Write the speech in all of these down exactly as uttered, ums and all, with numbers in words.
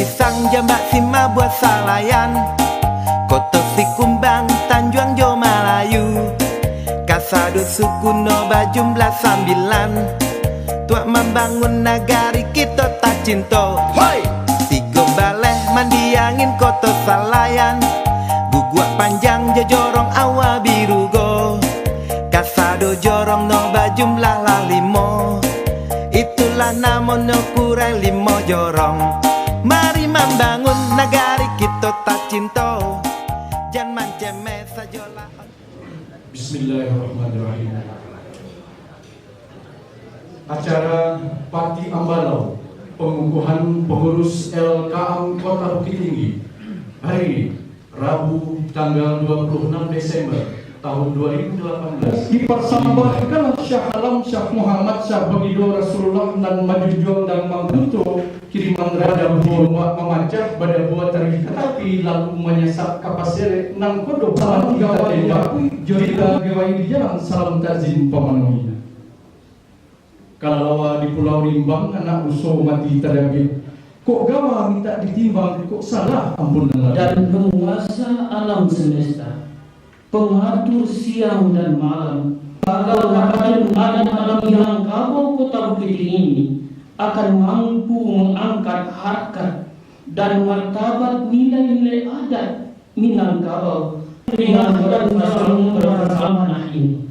Pisang, Jambak, Simabuah, Salayan, Koto Sikumbang, Tanjuang jo Malayu. Kasado suku no bajumlah sambilan, tuak mambangun nagari kito tacinto. Hoi! Tigo baleh mandiangin Koto Salayan, Guguak Panjang jo Jorong Aua Birugo. Kasado jorong no bajumlah lah limo, itulah namonyo Kurai Limo Jorong. Mari mambangun nagari kito tacinto, jan mancemeh sajolah. Bismillahirrahmanirrahim. Acara Pati Ambalau, pengukuhan pengurus L K A M Kota Bukittinggi, hari ini, Rabu, tanggal dua puluh enam Desember tahun dua ribu delapan belas. Diparsambahkan Syah Alam, Syah Muhammad, Syah Baginda Rasulullah nan manjunjuang dan mangkuto kiriman raja buah mamacah bada buah tarih katapi lalu manyasap ka pasir nan kodo salam gawa diakui jolita gawa di jalan salam takzim pamanuhi. Kalalawa di Pulau Rimbang, anak ruso mati tadabiak. Kok gawa mintak ditimbang, kok salah ampun nan labiah. Dan penguasa alam semesta, pengatur siang dan malam, bakal raden adat alam Minangkabau Kota Bukittinggi ini akan mampu mengangkat harkat dan martabat nilai-nilai adat Minangkabau, Minangkabau yang selalu beramanah ini.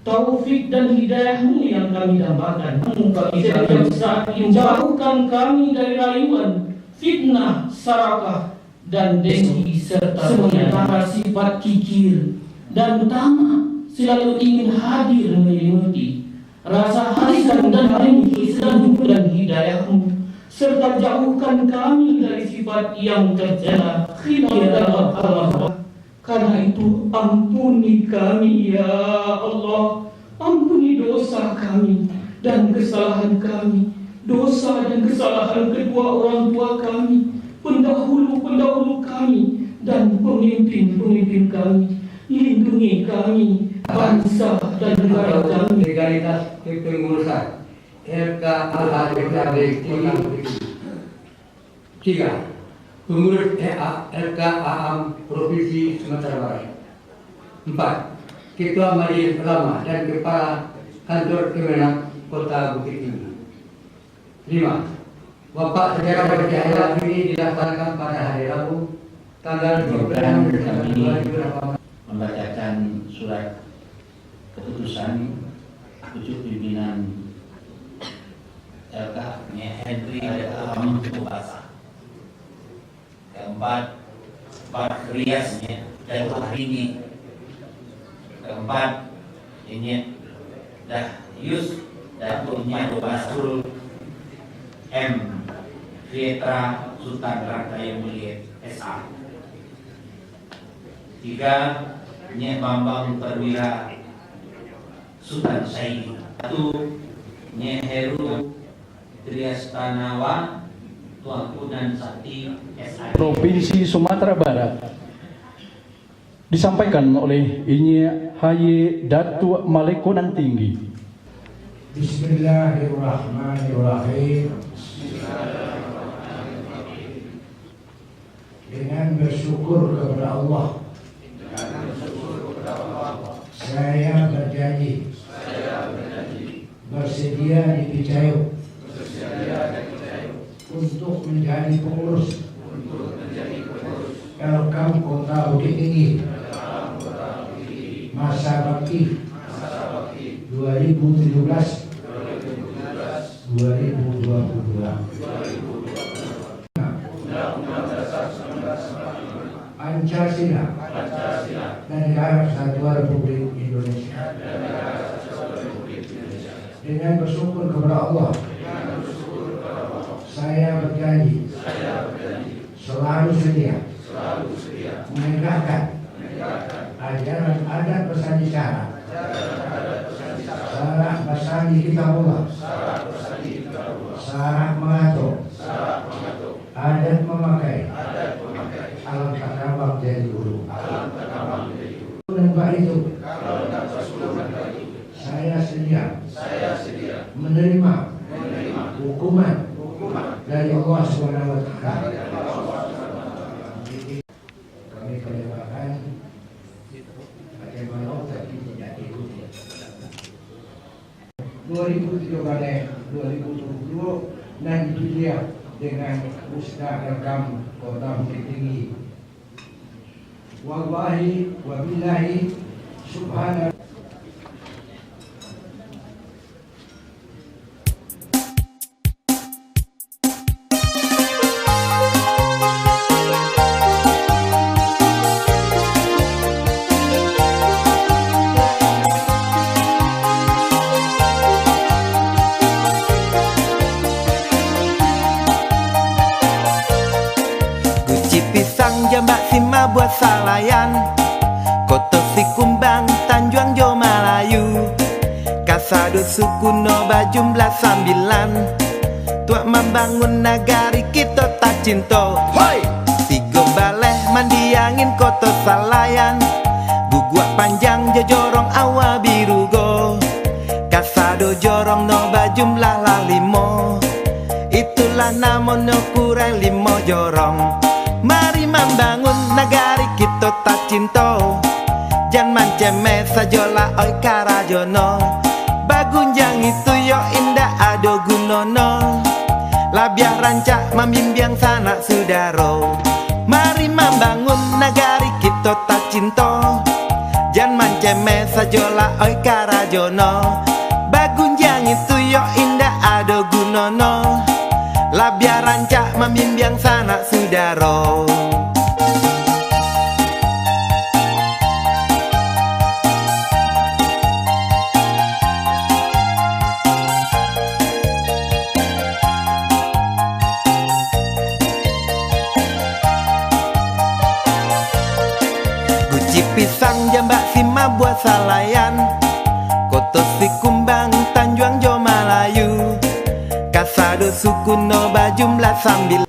Taufik dan hidayah-Mu yang kami dambakan, Mu bagi kami setiap saat ini. Jauhkan kami dari rayuan, fitnah, sarakah, dan dengki serta sementara sifat kikir dan tamak selalu ingin hadir melimuti. Rasa hasad dan dengki selalu dan hidayah-Mu, serta jauhkan kami dari sifat yang tercela, khilaf dan Allah. Karena itu, ampuni kami, ya Allah. Ampuni dosa kami dan kesalahan kami, dosa dan kesalahan kedua orang tua kami, pendahulu-pendahulu kami, dan pemimpin-pemimpin kami. Lindungi kami, bangsa dan negara kami. Legalitas kepengurusan L K A A M Kota Bukittinggi. Tiga, pengurus L K A A M Provinsi Sumatera Barat. Empat, Ketua Majelis Ulama dan Kepala Kantor Kemenag Kota Bukittinggi. Lima, wafat secara berjaya ini dilaksanakan pada hari Rabu, tanggal dua puluh enam Desember dua ribu delapan belas. Membacakan surat keputusan pucuk pimpinan L K A A M Henry Amin Kobasa. Keempat, Pak Rias, inyo, Datuk Harini. Keempat, inyo, Dahyus Datuk Nyo Basul M Pietra Sutan Rangkaya Mulia S A. Tiga, Nyek Bambang Perwira Sutan Saidi. Satu, Nyek Heru Triastanawa Tuanku nan Sakti S A D. Provinsi Sumatera Barat. Disampaikan oleh Inyiak Haye Datuak Maleko nan Tinggi. Bismillahirrahmanirrahim. Dengan bersyukur kepada Allah, saya berjanji bersedia dipicayok untuk menjadi pengurus L K A M Kota Bukittinggi masa bakti dua ribu tujuh belas, dua ribu dua puluh dua. Pancasila dan Negara Kesatuan Republik Indonesia. Dengan bersyukur kepada Allah, saya berjanji selalu setia menegakkan ajaran adat basandi syarak, syarak basandi Kitabullah, syarak mangato, adat mamakai, alam takabang jadi guru. Nan baitu, saya sedia menerima hukuman dari Allah Subhanahu wa Ta'ala. Dengan Ustaz Rekam Kota Bukittinggi. Wallahi wa billahi subhana. Guci Pisang, Jambak Sima, Buah Salayan, Koto Sikumbang, Tanjuang jo Malayu. Kasado suku no bajumlah sambilan, tuak mambangun nagari kito tacinto. Hoi! Tigo baleh mandiangin Koto Salayan, Guguak Panjang jo Jorong Aua Birugo. Kasado jorong no bajumlah lah limo, itulah namonyo Kurai Limo Jorong. Mari mambangun nagari kito tacinto, jan mancemeh sajolah oi karajo no. Bagunjiang itu yo indak ado guno no, labiah rancak mambimbiang sanak sudaro. Mari mambangun nagari kito tacinto, jan mancemeh sajolah oi karajo no. Bagunjiang itu yo indak ado guno no, labiah rancak mambimbiang sanak sudaro. Guci Pisang, Jambak Sima, Buah Salayan, Koto Sikumbang, Tanjuang jo Malayu. Kasado suku no bajumlah sambilan,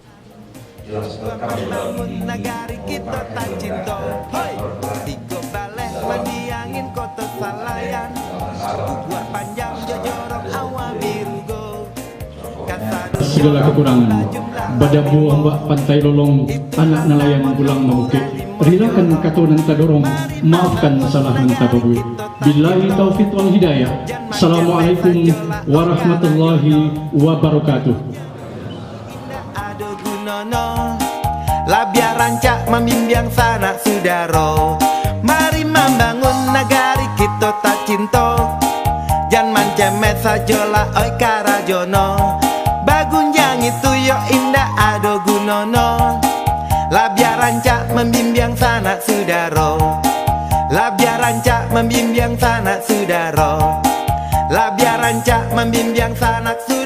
mambangun nagari kito tacinto. Hoi! Tigo baleh mandiangin Koto Salayan, Guguak Panjang jo Jorong Aua Birugo. Kasado Sagala kakurangan, badabuah ombak Pantai Lolong, anak nalayan pulang mabukik. Rilakan kato nan tadorong, maafkan salah nan tapabuik. Billahi taufiq wal hidayah. Assalamualaikum warahmatullahi wabarakatuh. Indak ado gunono, labiah rancak mambimbiang sanak sudaro. Mari mambangun nagari kito tacinto, jan mancemeh sajolah oi karajono. Bagunjiang itu yo indak ado gunono, labiah rancak mambimbiang sanak sudaro. Labiah rancak mambimbiang sanak sudaro. Labiah rancak mambimbiang sanak sudaro.